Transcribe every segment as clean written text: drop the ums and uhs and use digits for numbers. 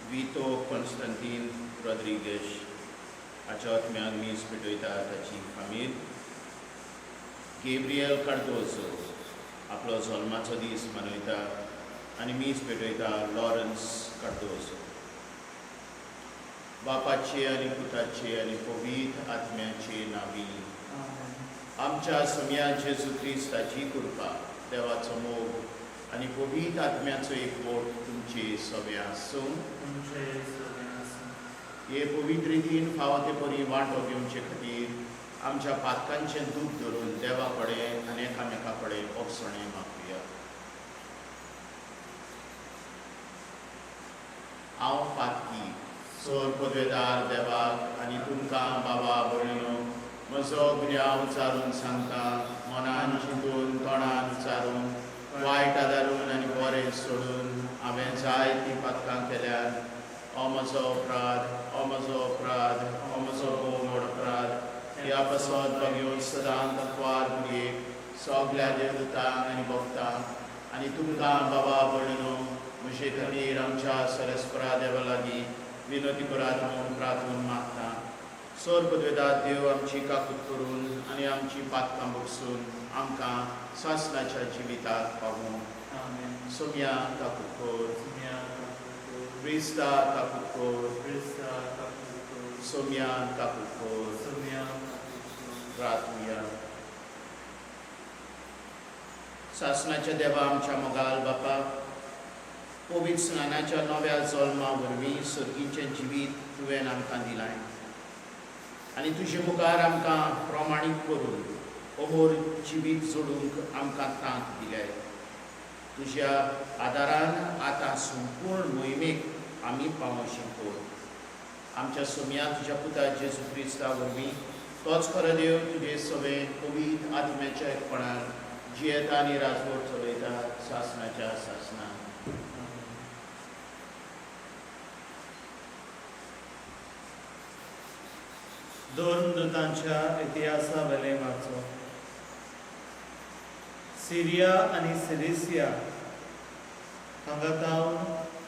Vuitton कॉन्स्टंतीन रॉड्रिगेश हाच्या आत्म्याक मीस पेटयता ताची फामील. गेब्रियल कार्दोजो आपलो जल्माचो दीस मनयता आनी मीस पेटयता लॉरन्स कार्दोजो. बापाचे आनी पुताचे आनी पवित्र आत्म्याचे नांवी. आमच्या सोम्या जेजू क्रिस्ताची कृपा, देवाचो मोग आनी पवित्र आत्म्याचो एकवट तुमचे सगळे आसूं. तुमचे सगळें आसूं. हे पवित्र रितीन फावो ते परी वांटो घेवचे खातीर आमच्या पातकांचें दूख धरून देवा कडेन आनी एकामेका कडेन भोगसणें मागुया. हांव पातकी सोर पदवेदार देवाक आनी तुमकां बाबा भयणीनो म्हजो गुन्यांव उचारून सांगता. मनान चिंतून, तोंडान उचारून, वायट आदारून आनी बरें सोडून हांवें जायतीं पातकां केल्यात. हो म्हजो अपराध, हो म्हजो अपराध, हो म्हजो भोव व्हड अपराध. ह्या पासत भगेवन सदां तत्वार भुरयेक, सगल्या देवदूतांक आनी भक्तांक आनी तुमकां बाबा भयणीनो म्हजे खातीर आमच्या सरस्परा देवा लागीं विनोती करात म्हूण प्रार्थून मागता. सोर पदवेदार देव आमची काकूत करून आनी आमची पातकां भोगसून आमकां सासणाच्या जिविताक पावूं. आमेन. सोम्या काकूत कर. सोम्या काकूत कर. क्रिस्ता काकूत कर. क्रिस्ता काकूत कर. सोम्या काकूत कर. सोम्या काकूत कर. प्रार्थुया. सासणाच्या देवा, आमच्या मोगाल बापा, पवित्र स्नानाच्या नव्या जल्मा वरवीं सर्गीचें जिवीत तुवें आमकां दिलां आनी तुजे मुखार आमकां प्रमाणीक करून अमोर जिवीत जोडूंक आमकां तांक दिल्या. तुज्या आदारान आतां संपूर्ण मोहिमेक आमी पावोवशी कर. आमच्या सोम्या तुज्या पुता जेजू क्रिस्ता वरवीं, तोच खरो देव, तुजे सगळे पवित्र आत्म्याच्या एकपणान जियेता आनी राजवट चलयता सासणाच्या सासणां. धर्मदूतांच्या इतिहासा वेलें वाचो. सिरिया आनी सिलिसिया हांगा तावन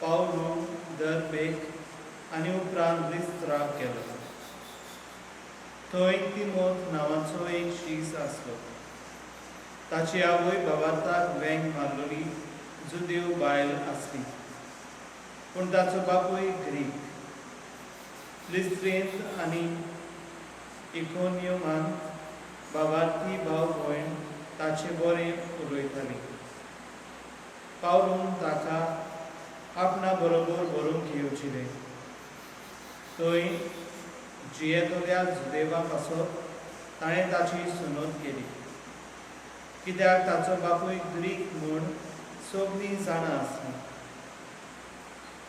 पावलू दर्बेक आनी उपरांत लिस्त्राक गेलो. थंय तिमोत नांवाचो एक शीस आसलो. ताची आवय भावार्थाक वेंग मारलेली जुदेव बायल आसली, पूण ताचो बापूय ग्रीक. लिस्त्रेंत आनी इकोनियमांत भावार्थी भाव भयण ताचे बरें उलयताली. पावलून ताका आपणा बरोबर व्हरूंक येवजिलें. थंय जियेतल्या जुदेवा पासत ताणें ताची सुनोत केली, कित्याक ताचो बापूय ग्रीक म्हूण सगळीं जाणां आसलीं.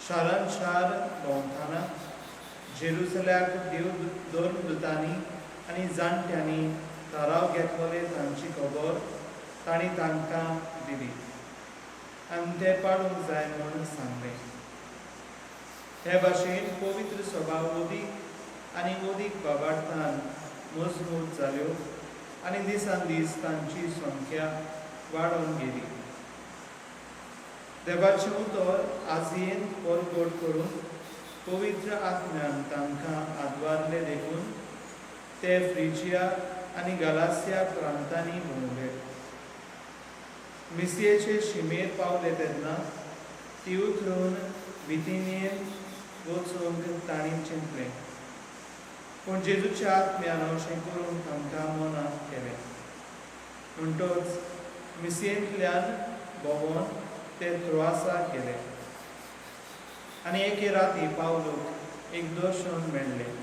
शारान शार भोंवतना जेरुसल्याक देव धर्मदूतांनी आनी जाणट्यांनी थाराव घेतलेले तांची खबर तांणी तांकां दिली आनी ते पाळूंक जाय म्हूण सांगलें. हे भाशेन पवित्र सभा अदीक आनी अदीक बाबार्थान मजबूत जाल्यो आनी दिसान दीस तांची संख्या वाडोवन गेली. देवाचें उतर आजयेन परगट करून पवित्र आत्म्यान तांकां आदवारले देखून ते फ्रिजिया आनी गलासिया प्रांतांनी भोंवले. मिसियेचे शिमेर पावले तेन्ना ती उतरून बितिनियेंत वचूंक तांणी चिंतलें, पूण जेजूच्या आत्म्यान अशें करूंक तांकां मनात केलें. म्हणटच मिसियेंतल्यान भोंवोन ते त्रोआसाक गेले आनी एके राती पावलूक एक दर्शन मेळ्ळें.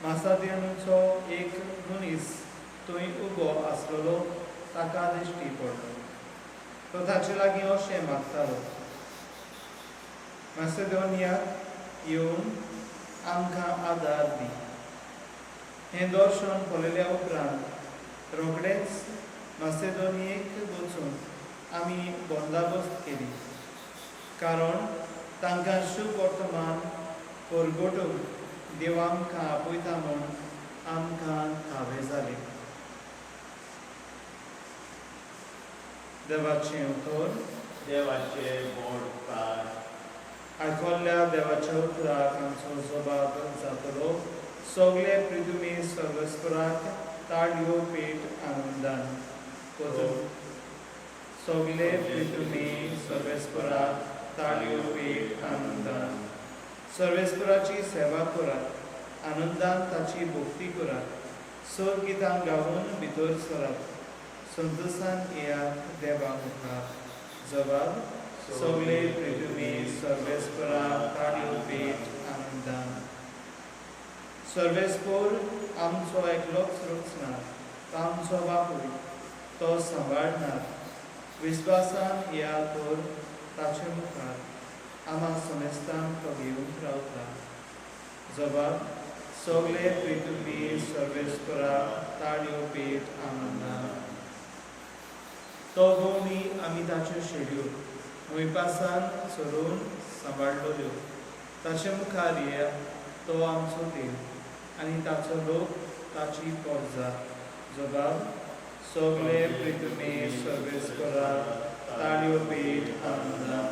मासादेनुचो एक मनीस थंय उबो आसलेलो ताका दिश्टी पडलो. तो ताचे लागीं अशें मागतालो, मासेदोनियाक येवन आमकां आदार दी. हें दर्शन पळयल्या उपरांत रोखडेच मासेदोनियेक वचून आमी बंदाबस्त केली, कारण तांकां शुभ वर्तमान परगटूंक देव आमकां आपयता म्हूण आमकां थावें जालें. देवाचें उतर. देवाचे बोड उपकार. आयकल्ल्या देवाच्या उतराक आमचो जबाब जातलो. सगळे प्रितुमी सर्वेस्पराक ताळयो पेट आनंदान. सगळे प्रितुमी सर्वेस्पराक ताळयो पेट आनंदान. सर्वेस्पराची सेवा करात, आनंदान ताची भक्ती करात. सोद गितां गावन भितर सरात, संतोशान येयात देवा मुखार. जबाब सगळे प्रितुमी सर्वेस्पराक ताळयो पेट आनंदान. सर्वेस्पोर आमचो एकलोच रचना, तो आमचो बापूय, तो सांबाळणार. विस्वासान या तर ताचे मुखार, आमा समेस्तान तो घेवन रावता. जबाब सगळे प्रितुमी सर्वेस्पराक ताळयो पेट आनंदान. तो गवणी आमी ताच्यो शेड्यो मोयपासान सरून सांबाळ्ळल्यो. ताचे मुखार येया, तो आमचो देव आनी ताचो लोक ताची पोरजा. जबाब सगळे प्रितुमी सर्वेस्पराक ताळयो पेट आनंदान.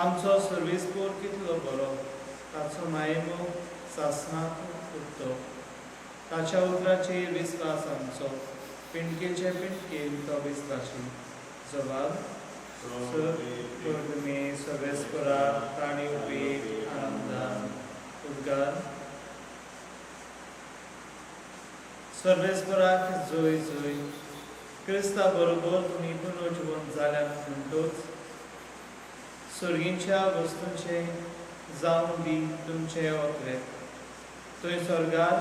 आमचो सर्वेस्पोर कितलो बरो, ताचो मायेमोग सासणाक उरतो. ताच्या उतराचेर विस्वास आमचो, पिंडकेचे पिंडकेन तो विस्वाशी. जबाब तुमी सर्वेस्पराक ताळयो पेट आनंदान. उद्गार सर्वेस्पराक जोय जोय. क्रिस्ता बरोबर तुमी पुनर्जिवन जाल्यात म्हणटूच सर्गींच्या वस्तूंचे जावं दी तुमचे ओतरे. थंय स्वर्गार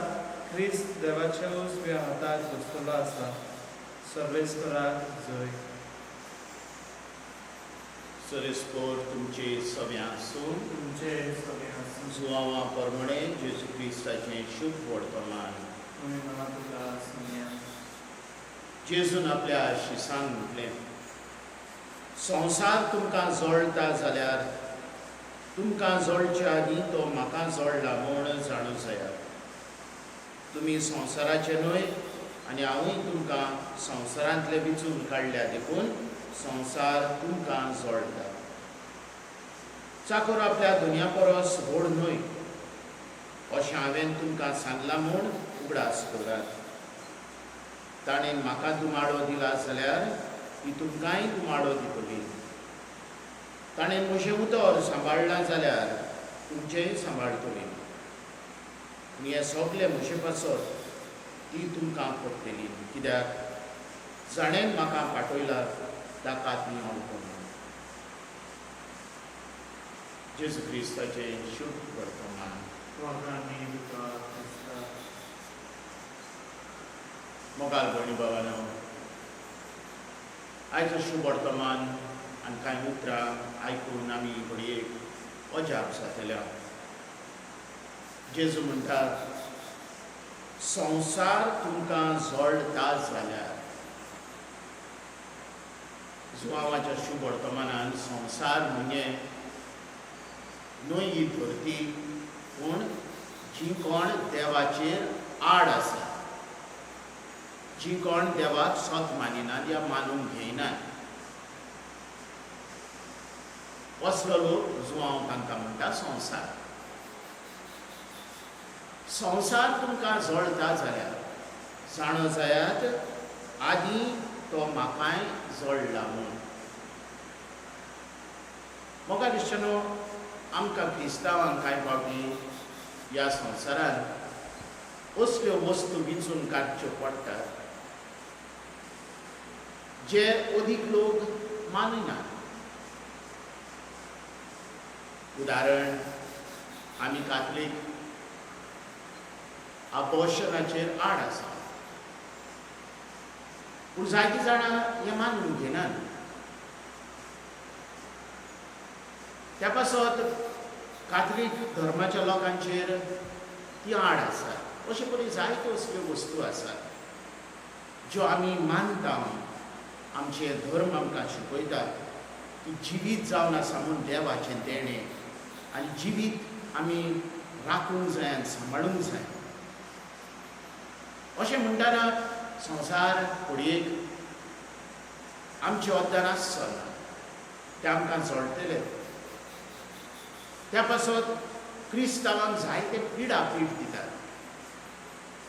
क्रिस्त देवाच्या उजव्या हाताक बसतलो आसा. सर्वेस्पराक जोय. सर्वेस्पोर तुमचे सगळें आसूं. तुमचे सगळें आसूं. जुवांवा प्रमाणे जेजू क्रिस्ताचें शुभ वर्तमान. तुमी मला तुका सुनया. जेजून आपल्या शिसांक म्हटलें, संवसार तुमकां जळटा जाल्यार तुमकां जळचे आदीं तो म्हाका जळला म्हूण जाणू जायात. तुमी संवसाराचे न्हय आनी हांवूय तुमकां संवसारांतले विचून काडल्या, देखून संवसार तुमकां जळटा. चाकर आपल्या दुनिया परस व्हड न्हय अशें हांवें तुमकां सांगलां म्हूण उगडास दवरात. ताणें म्हाका दुमाडो दिला जाल्यार ती तुमकांय दुमाडो दितली. ताणें म्हजें उतर सांबाळ्ळां जाल्यार तुमचेंय सांबाळटली. आनी हें सगलें म्हजे पासत ती तुमकां पडटली, कित्याक जाणें म्हाका पाठयला ताका ती वळखना. जेजू क्रिस्ताचें शुभ वर्तमान. वागांनी तुका क्रिस्ता. मोगाल भयणी बाबानो, आयचो शुभ वर्तमान आनी कांय उतरां आयकून आमी घडयेक अजाप जातल्या. जेजू म्हणटा, संवसार तुमकां जळटा जाल्यार. जुवांवाच्या शुभ वर्तमानान संवसार म्हणजे न्हय ही धरती, पूण जी कोण देवाचेर आड आसा, जी कोण देवाक सत मानिनात या मानूंक घेयनात, असलो लोक जुवांव तांकां म्हणटा संवसार. संवसार तुमकां जळटा जाल्यार जाणो जायात आदीं तो म्हाकाय जळला म्हूण. मोगा क्रिश्चनो, आमकां क्रिस्तांवांक कांय फावटी ह्या संवसारांत असल्यो वस्तू विंचून काडच्यो पडटात जे अदीक लोक मानिनात. उदाहरण, आमी कातलीक आबॉर्शनाचेर आड आसा, पूण जायतीं जाणां हें मानून घेनात. त्या पासत कातलीक धर्माच्या लोकांचेर ती आड आसा. अशे परी जायत्यो असल्यो वस्तू आसात ज्यो आमी मानता, आमचे धर्म आमकां शिकयता की जिवीत जावन आसा म्हूण देवाचें देणें, आनी जिवीत आमी राखूंक जाय आनी सांबाळूंक जाय. अशें म्हणटना संवसार घडयेक आमचें वखदान आसचो ना, तें आमकां जळटलें. त्या पासत क्रिस्तांवांक जायते पिडा पीठ दितात,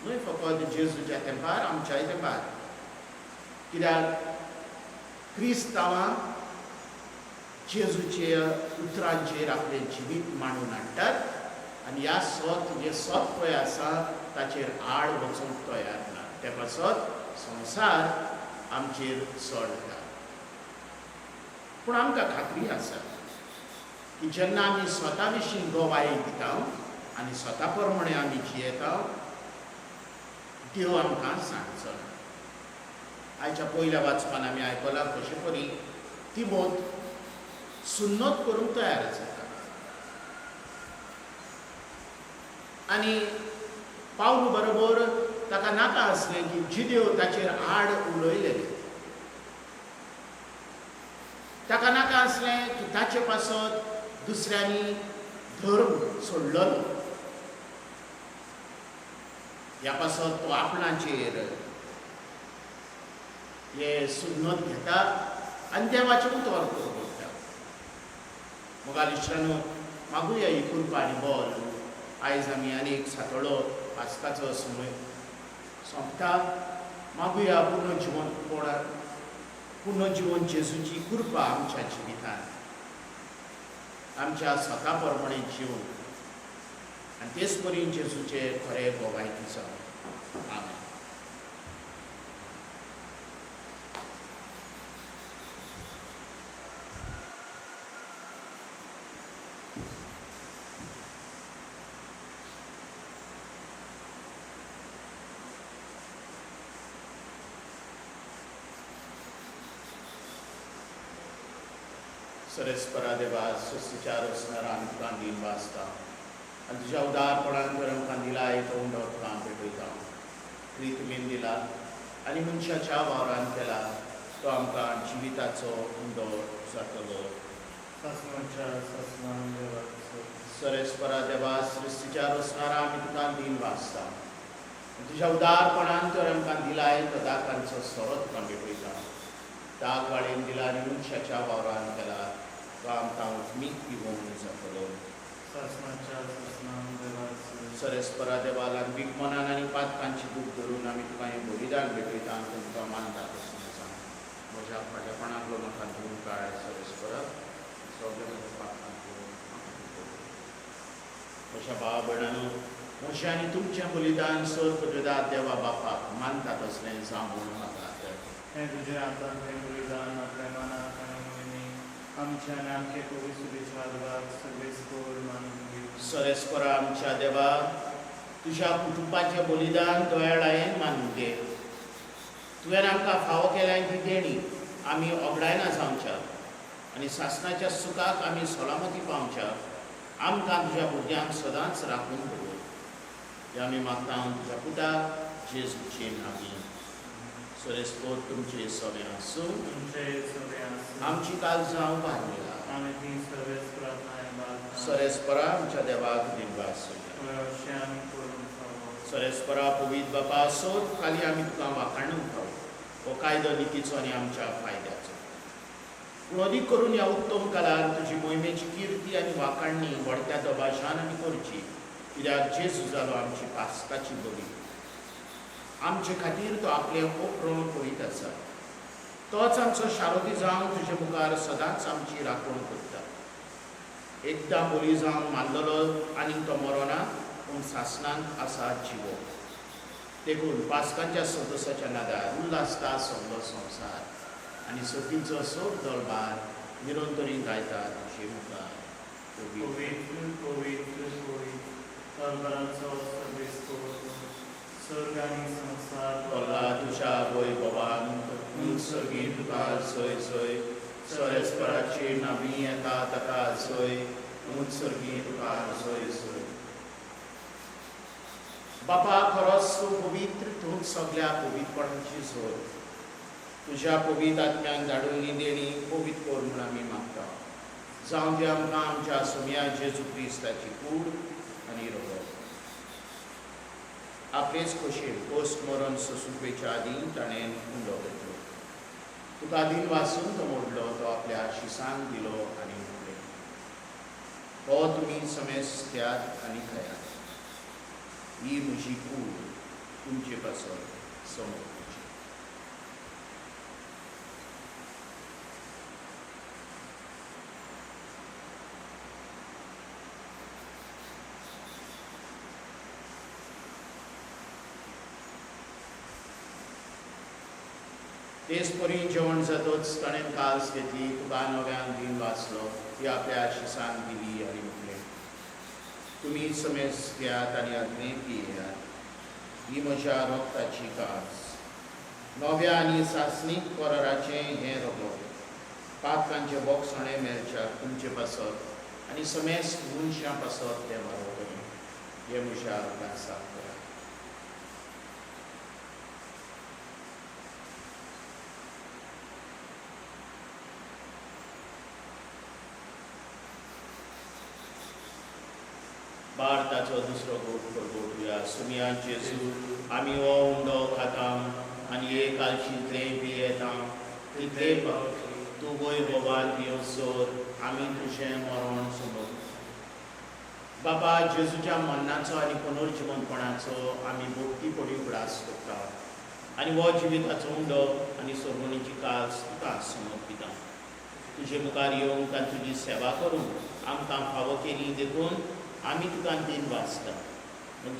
न्हय फकत जेजूच्या तेंपार, आमच्याय तेंपार. कित्याक क्रिस्तांवांक जेजूचे उतरांचेर आपलें जिवीत मांडून हाडटात आनी ह्या सत जें सत पळय आसा ताचेर आड वचूंक तयार ना. ते पासत संवसार आमचेर चडटा. पूण आमकां खात्री आसा की जेन्ना आमी स्वता विशीं गवाय दिता आनी स्वता प्रमाणे आमी जियेता, देव आमकां सांगचो ना. आयच्या पयल्या वाचपान आमी आयकलां कशे परी तिमोत सुन्नत करूंक तयार जाता आनी पावलू बरोबर ताका नाका आसलें की जिदेव ताचेर आड उलयलेले. ताका नाका आसलें की ताचे पासत दुसऱ्यांनी धर्म सोडलो. ह्या पासत तो आपणाचेर हे सुन्नत घेता आनी देवाचें उतर पडटा. मोगाल इश्टानो, मागुया ही कृपा आनी बल. आयज आमी आनी एक सातोळो पास्काचो समय सोंपता. मागुया पूर्ण जिवन कोणा पूर्ण जिवन जेजूची कृपा आमच्या जिवितांत, आमच्या स्वता प्रमाणे जिवन आनी तेच परी जेजूचे खरे गोवायकी जावं. आमेन. सरेस्परा देवा, सृश्टीच्या रचणारा आमी तुका दीन वाचता आनी तुज्या उदारपणान तर आमकां दिला एक उंडो तुका भेटयता. क्रीत तुवें दिला आनी मनशाच्या वावरान केला तो आमकां जिविताचो उंडो जातलो. सरेस्परा देवा, सृश्टीच्या रचणारा आमी तुका दीन वाचता आनी तुज्या उदारपणान तर आमकां दिला तो दाकांचो सोरो तुका भेटयता. दाग वाळेन दिला आनी मनशाच्या वावरान केला तो आमकां उठमीक पिवोवन जातलो. सरेस्परा देवा, ल्हानवीक मनान आनी पातकांची दूख धरून आमी तुका हें बलिदान भेटयता आनी तुमकां मानता तशें आसा. म्हज्या फाट्यापणांतलो म्हाका धुवन काड सरेस्परा, सगळ्या म्हज्या पातकांतलो म्हाका. म्हज्या भाव भयणांनो, म्हजें आनी तुमचें बलिदान सर पदवेदार देवा बापाक मानता तसलें जावं म्हूण म्हाका. हें तुजें हातांतलें बलिदान आपल्या मनाक आनी मोहिनी आमच्या आनी आमचे पवित्र आदवाक सगळे मानून घेवं. सरेस्परा आमच्या देवा, तुज्या कुटुंबाचें बलिदान दयाळायेन मानून घे. तुवें आमकां फावो केल्या ती देणी आमी ओगडायना जावच्या आनी सासणाच्या सुखाक आमी सलामती पावच्या. आमकां तुज्या भुरग्यांक सदांच राखून दवर. हें आमी मागता तुज्या पुता जेजूचे नांवी. सरेस्पोत तुमचे सगळें आसूं. तुमचे सगळे आसूं. आमची काळजां उबारल्या. आमी ती सगळेच प्रार्थना सरेस्परा आमच्या देवाक दिनवास. अशें आमी करूंक फावो. सरेस्परा पवित्र बापा, सोद खाली आमी तुका वाखाणूंक फावो. हो कायदो नितीचो आनी आमच्या फायद्याचो. पूण अदीक करून ह्या उत्तम काळार तुजी मोहिमेची किर्ती आनी वाखाणणी व्हडत्या दबाशान आमी करची. कित्याक जेजू जालो आमची पास्काची बली. आमचे खातीर तो आपलें उपरण करीत आसा. तोच आमचो शारोदी जावन तुजे मुखार सदांच आमची राखण करता. एकदां बली जावन मारलेलो आनीक तो मरोना, पूण सासणांत आसा जिवो. देखून पास्कांच्या संतोशाच्या नादार उल्हासता सगलो संवसार आनी सतींचो सोब दळबार निरंतरी गायता तुजे मुखार. पवित्र पवित्र पवित्र दरबाराचो सगळे स्वर्ग आनी संवसार भरला तुज्या वैभवान. सर्गी तुका जय जय. सरेस्पराची नवी येता ताका जय. सर्गी तुका जय जय. बापा, खरोच तूं पवित्र, तूं सगल्या पवित्रपणाची जोड. तुज्या पवित्र आत्म्यान धाडून ही देणी पवित्र कर म्हूण आमी मागता. जावं दी आमकां आमच्या सोम्या जेजू क्रिस्ताची कूड आनी रगत. आपलेच खोशयेन पोस्ट मरण सोंसूंक आदीं ताणें उंडो घेतलो. तुका दीन वाचून तो मोडलो, तो आपल्या शिसांक दिलो आनी म्हणलें, हो तुमी समेस्त घेयात आनी खायात. ही म्हजी कूड तुमचे पासत समर्पची. तेच परी जेवण जातच ताणें कास घेतली, तुका नव्यान दिन वाचलो, ती आपल्या शिसान दिली आनी म्हटलें, तुमी समेस्त घेयात आनी हातूंत पियेयात. ही म्हज्या रोगताची कास, नव्या आनी सासणीक कराराचें हें रोगत. पातकांचें बोगसणें मेळच्याक तुमचे पासत आनी समेस्त मनशां पासत तें वाडोवतलें. हें म्हज्या उगडासाक करात. भारताचो दुसरो गोट करगोटुया. सुमिया जेजू, आमी हो उंडो खाता आनी एक आलशींतलें पियेता, तितले फावटी तूं वैभवान येवसर आमी तुजें मरण समज. बाबा, जेजूच्या मरणाचो आनी पुनर्जिवनपणाचो आमी भक्तीपणी उगडास करता आनी हो जिविताचो उंडो आनी सर्वणीची कास तुका समर्पिता. तुजे मुखार येवंक आनी तुजी सेवा करूंक आमकां फावो केली देखून आमी तुका दिन वाचता.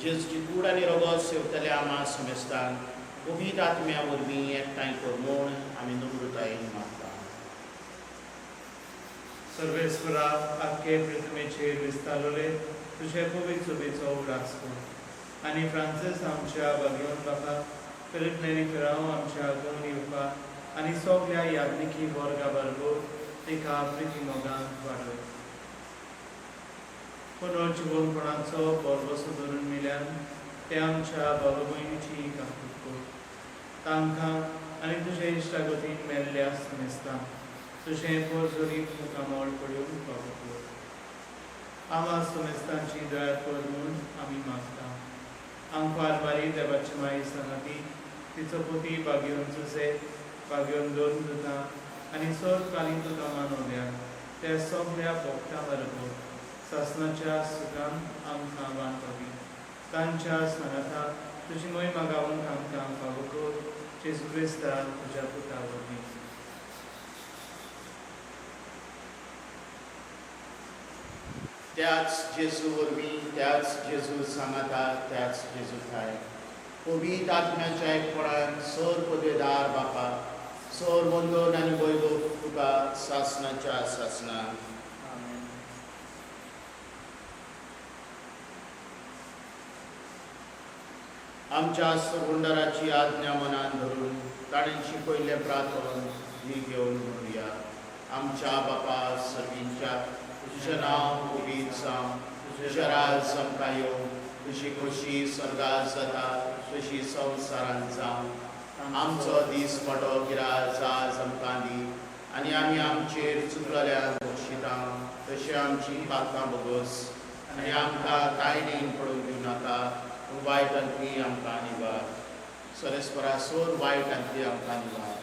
जेजूची कूड आनी रगत सेवतल्या आमा समेस्तान पवित्र आत्म्या वरवीं एकठांय कर म्हूण आमी नम्रतायेन मागता. सर्वेस्परा, आख्खे पृथ्वीचेर विस्तारले तुजे पवित्र सभेचो उगडास कर आनी फ्रांसीस आमच्या बागेवन बापा, फिलीप नेरी फेरांव आमच्या गोवन येवपा आनी सगल्या याज्ञिकी वर्गा बरोबर तिका प्रिती मोगान वाडय. पुनर्जिवनपणाचो भरवसो धरून मेल्यान ते आमच्या बाबा भयणीची काकूट कर. तांकां आनी तुजे इश्टागतीन मेल्ल्या समेस्तांक तुजें पोरजोरीत मुखामळ पळोवंक फावो कर. आमा समेस्तांची दया कर म्हूण आमी मागता. आमकां आलमारी देवाची माई सांगाती, तिचो पोती बागेवन जुजे, बागेवन दोन दुतां आनी सर्वकालीन तुका मानवल्या त्या सगल्या भक्तां बरोबर सासणाच्या सुखान आमकां बांदपावी. तांच्या सांगाता तुजी मोहिमा गावूंक आमकां फावो कर, जेजू क्रिस्ता तुज्या पुता वरवीं. त्याच जेजू वरवीं, त्याच जेजू सांगाता, त्याच जेजू ठाय पवित्र आत्म्याच्या एकपणान सर पदवेदार बापा, सर वंदन आनी वैभव तुका सासणाच्या सासणाक. आमेन. आमच्या सरगुंडाराची आज्ञा मनान धरून ताणें शिकयल्लें प्रार्थन ही घेवन म्हणुया. आमच्या बापा सर्गींच्या, तुजें नांव पवित्र जावं, तुजें राज आमकां येवं, तुजी खोशी स्वर्गात जाता तशी संवसारांत जावं. आमचो दीस मोटो गिराज आज आमकां दी आनी आमी आमचेर चुकलेल्यांक बक्षिता तशें आमची पातकां भोगोस आनी आमकां तायणीन पडूंक दिवं नाका, पूण वायटांतली आमकां निवार. सरेस्परा सोर वायटांतली आमकां निवार.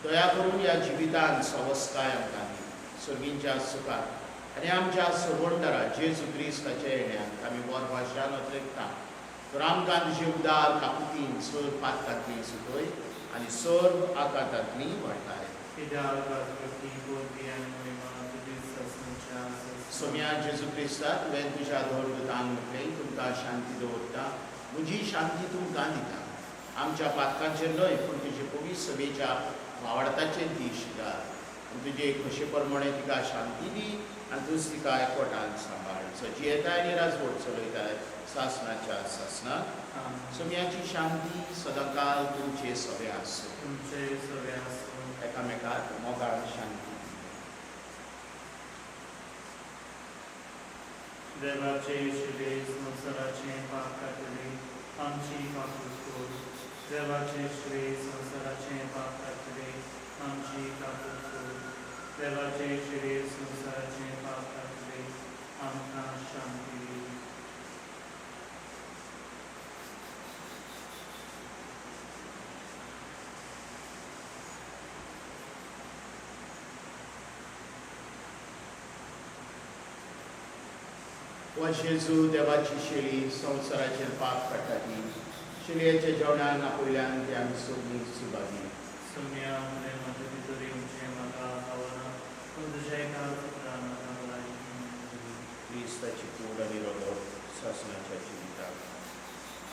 दया करून ह्या जिवितान सवस्काय आमकां दी, सर्गींच्या सुखात आनी आमच्या सरवंडरा जेजू क्रिस्ताच्या येण्याक आमी वरवाशान अत्रेकता. तर आमकां तुजे उदार काकुतीन सर पातकांतली सुटय आनी सर्व आकांतांतली वाटाय. सोम्या जेजू क्रिस्ता, तुवें तुज्या धोर दुतांक म्हटलें, तुमकां शांती दवरता, म्हजी शांती तुमकां दिता. आमच्या पातकांचेर न्हय पूण तुजे पवित्र सभेच्या भावार्थाचेर ती शिकार आनी तुजे खोशे प्रमाणे तिका शांती दी आनी तूंच तिका एकवटान सांबाळ. सजी येताय आनी राजवट चलयताय सासणाच्या सासणाक. सोम्याची शांती सदांकाल तुमचे सगळे आसूं. तुमचे सगळे आसूं. एकामेकाक मोगाळ शांती. देवाचे शिले संवसाराचे पाप काडटले आमची काकूट कर. देवाचे शिले संवसाराचे पाप काडटले आमची काकूट कर. देवाचे शिले संवसाराचे पाप काडटले आमकां शांती दी. वा जेजू देवाची शेळी संवसाराचेर पाप काडटा ती शेळयेच्या जेवणान आपयल्यान ती आमी सगळीं सुबागी. सोम्या, तुवें म्हजे भितर येवचें म्हाका फावना, पूण तुज्या एका उतरान म्हाका भलायकी मेळटली. क्रिस्ताची कूड आनी रगत सासणाच्या जिविताक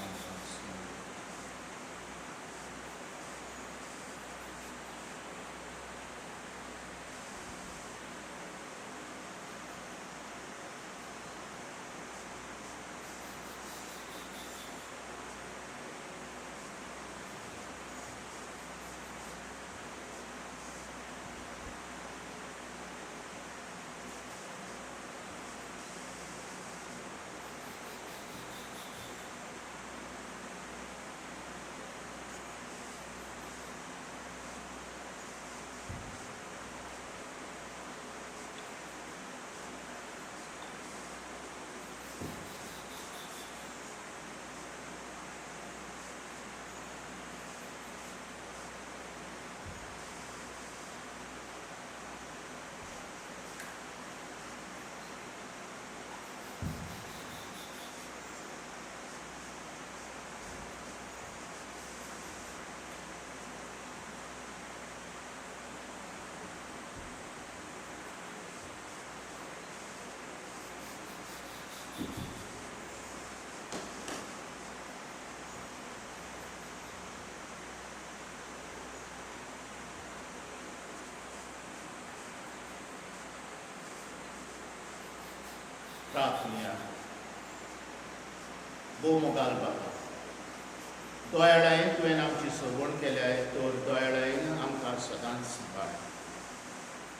आमकां स्मरण. प्रार्थना. भोव मोगाल बाबा, दयाळायेन तुवें आमची सरवण केल्या तर दयाळायेन आमकां सदांच सांबाळ.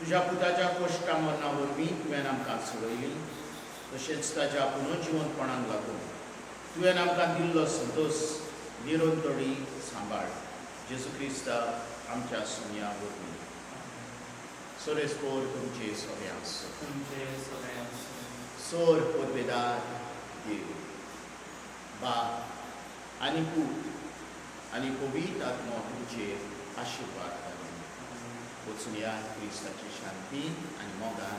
तुज्या पुताच्या कोश्टा मरणा वरवीं तुवें आमकां सोडयली, तशेंच ताच्या पुनर्जिवनपणाक लागून तुवें आमकां दिल्लो संतोश निरंतरी सांबाळ. जेजू क्रिस्ता आमच्या सोन्या वरवीं. सोरेस्पोर तुमचे सगळें आसूं. तुमचे सगळें आसूं. सोर पदवेदार देव बाप आनी पूत आनी पवित्र आत्मो तुमचेर आशिर्वाद घालूं. वचून या क्रिस्ताची शांती आनी मोगान.